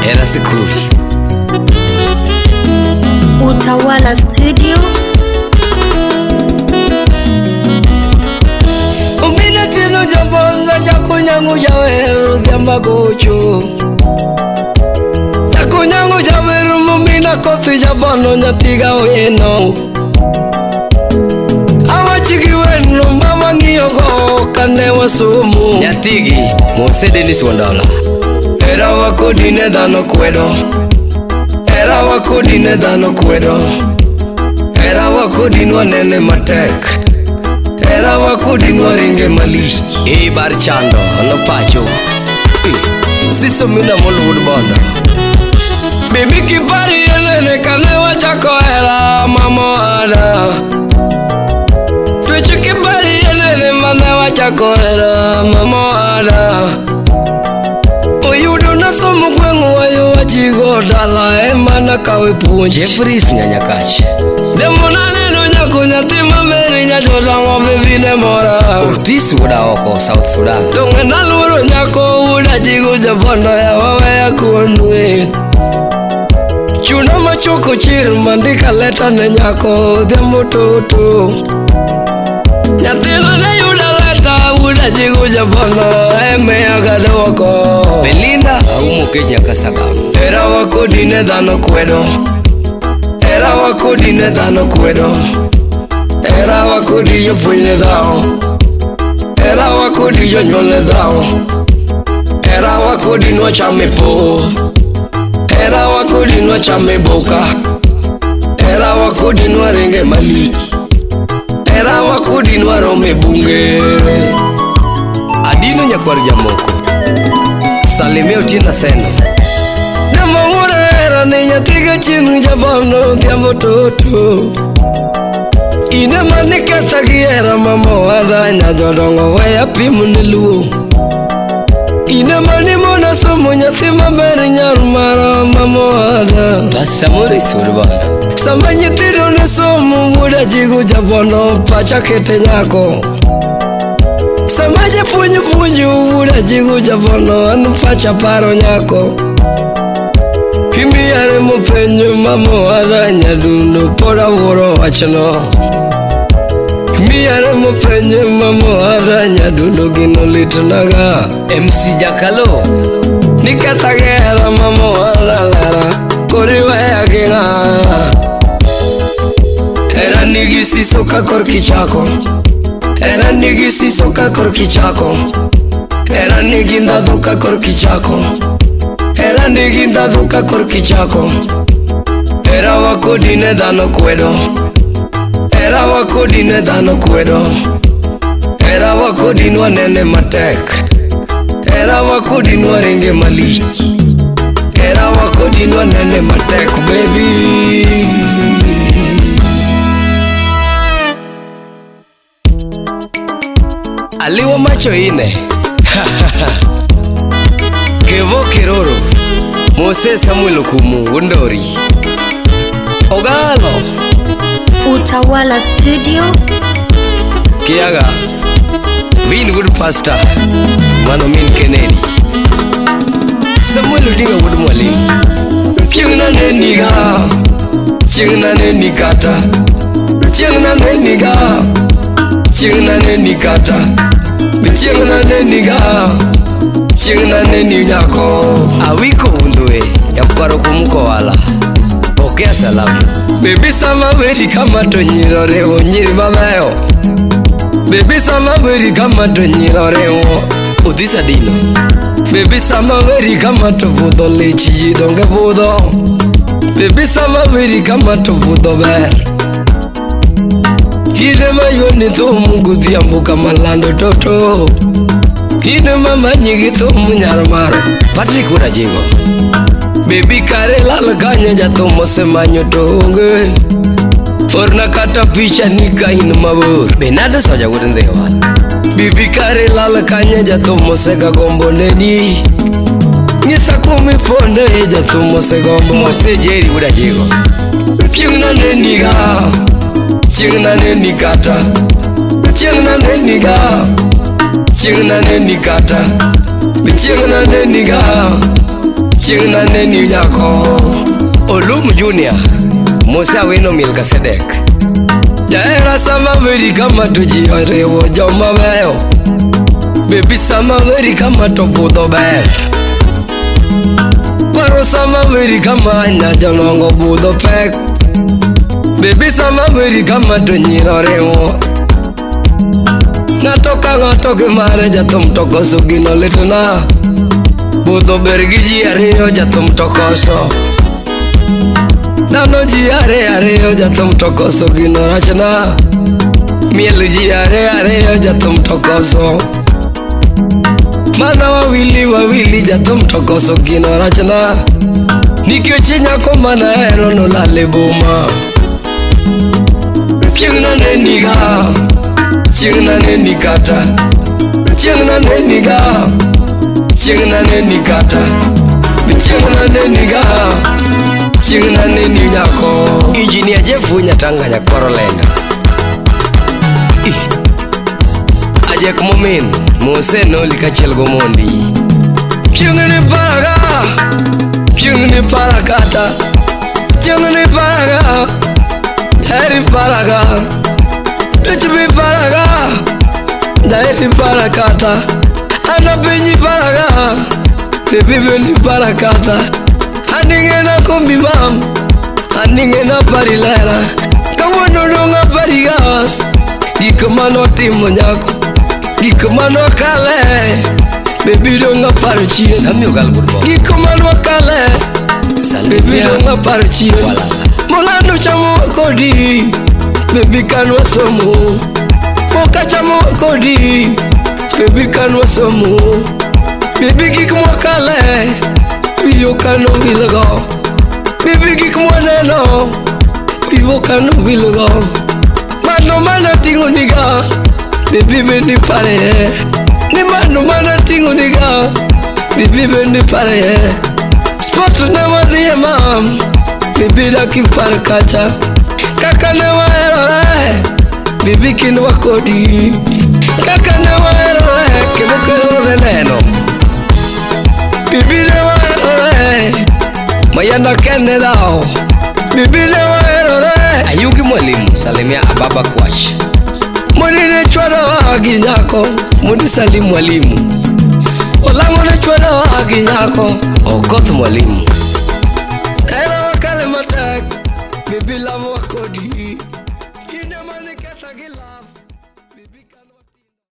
Era sikul. Utawala Studio. Umina tino jabonga jakunyangu jaweru dhiambagocho. Jakunyangu jaweru mumina kothi jabono nyathiga weno. Awachigi weno mama ng'iyogo kane wasomo. Nyatigi, Mose Dennis Wandola. Era wakodi ne dhano kwedo. Era wakodi ne dhano kwedo. Era wakodi nwanene matek. Era wakodi nwaringe malich. E bar chando, no pacho. Siso mina moluod bondo. Bibi kipari enene kane wachako hera mama ada. Twecho kipari enene mane wachako hera mama ada. Oyudo nasomo gweng' wayo wajigo dala ema nakawe puonj. Jeffries Nyanyakach. Demo naneno nyako nyathi mameri nyajodongo bebi ne mora. Otis wuoda oko South Sudan. Donge naluoro nyako wuoda jigo jabondo ya waweya kuonwe. Chuna machoko chir mandika leta ne nyako odhiambo toto. Nyathino ne yuda leta wuoda jigo jabondo emiya duoko. Belinda Aumo kech nyaka Sagam. Era wakodi ne dhano kwedo. Era wakodi ne dhano kwedo. Era wakodi jopuonj ne dhawo. Era wakodi jonyuol ne dhawo. Era wakodi nwachame po. Era wakodi nwachame boka. Era wakodi nwaringe malich. Era wakodi nwarome bunge. Adino nyakwar jamoko. Salimia Otieno Seno. Demo wuora ni nyathiga chieng' jabondo odhiambo toto. Ine mane ketha gi hera mama owada nyajodongo weya pimo ne luo. Ine mane mona somo nyathi maber nyar mara mama owada. Pastor Morris wuod Bondo. Sama nyithindo ne somo wuoda jigo jabondo pacha kete nyako. Sama japuonj puonjo wuoda jigo jabondo an pacha paro nyako. Imiyare mopenjo mama owada nyadundo pod awuoro wachno. Miyare mopenjo mama owada nyadundo gino litnaga. MC Jakalo. Niketha gi hera mama owada lera koro iweya gi ng'a. Hera nigi siso ka korki chako. Hera nigi siso ka korki chako. Hera nigi ndhadhu ka korki chako. Hera nigi ndhadhu ka korki chako. Hera wakodi ne dhano kwedo. Hera wakodi ne dhano kwedo. Hera wakodi nwanene matek. Hera wakodi nwaringe malich. Hera wakodi nwanene matek baby. Aliwa macho ine. Kevo Kiroro. Mose Samuel Okumu Wundori. Ogalo. Utawala Studio. Kiaga. Vin good pastor. Mano min Kennedy. Samuel Odinga wuod Mwalimu. Chieng' naneniga. Chieng' naneni kata. Chieng' naneniga. Chieng' naneni kata. Chieng' naneniga. Chieng' naneni nyako. Awiko Undwe. Nyakwaro Kumuko wala. Pokea salamu. Baby sama weri kama to nyiro rewo nyiri mabeyo. Baby sama weri kama to nyiro rewo. Odhis Adino. Baby sama weri kama to budho lich ji donge budho. Baby sama weri kama to budho ber. Ine mayuoni thum godhiambo kama lando toto. Ine mamanyi gi thum nyar maro. Patrick wuod Ajigo. Baby kare lal kanye jathum osemanyo to onge. Orna kata picha ni ka in mabor. Benado Soja wuod Ndhiwa. Bibi kare lal kanye jathum osega gombo neni. Nyisa kumiponde jathum osegombo. Mose Jerry wuod Ajigo. Chieng' naneniga. Chieng' naneni kata. Chieng' naneniga. Chieng' naneni kata. Chieng' naneniga. Chieng' naneni nyako. Olum Junior, Musa Awino Melkisedek. Jahera sama weri kama to ji oriwo joma beyo. Baby sama weri kama to budho ber. Kwaro sama weri kama nya jolongo budho pek. Baby sama weri kama to nyiro riwo. Ng'ato ka ng'ato gi mare jathum to koso gino litna. Budho ber gi ji ariyo jathum to koso. Dhano ji ariyo jathum to koso gino rachna. Miel ji ariyo jathum to koso. Mana wawili wawili jathum to koso gino rachna. Nikech nyako manahero nolal e boma. Chieng' naneniga, chieng' naneni kata. Chieng' naneniga, chieng' naneni kata. Chieng' naneniga, chieng' naneni nyako. Engineer Jeff Nyatanga nyakwaro lenda. Ajek Momin, Mose Noli kachiel gomondi. Chieng' ni paraga, chieng' ni parakata. Chieng' ni paraga, heri paraga. Bitch bi paraga, dairi parakata. Ana pinyi paraga, baby beni parakata. Aningena kombi mam, aningena parilera. Kawuono donga pariga, gik manotimo nyako, gik manokale. Baby donga paro chien, Samuel Galburbo. gik manokale. Baby donga paro chien. Molando chamo kodi, baby kanwa somo. Moka chamo kodi, baby kanwa somo. Baby gik mokale, wiyo kano wilgo. Baby gik mwaneno, wiyo kano wilgo. Mano mana ting'o niga, baby bende pare. Ni mano mana ting'o niga, baby bende pare. Spot ne wadhiye mam, baby dak ipar kacha. Kaka ne waherore, baby kindwa kodi. Kaka ne waherore, kendo kelore neno. Baby ne waherore, mayanda kende dhao. Baby ne waherore, Ayugi Mwalimu, salimia Ababa Kwash. Mondi ne chwadawa gi nyako, mondi salim mwalimu. Olang'o ne chwadawa gi nyako, Okoth Mwalimu. Hera wakale matek, baby love wa kodi. Kinde mane ketha gi love, baby.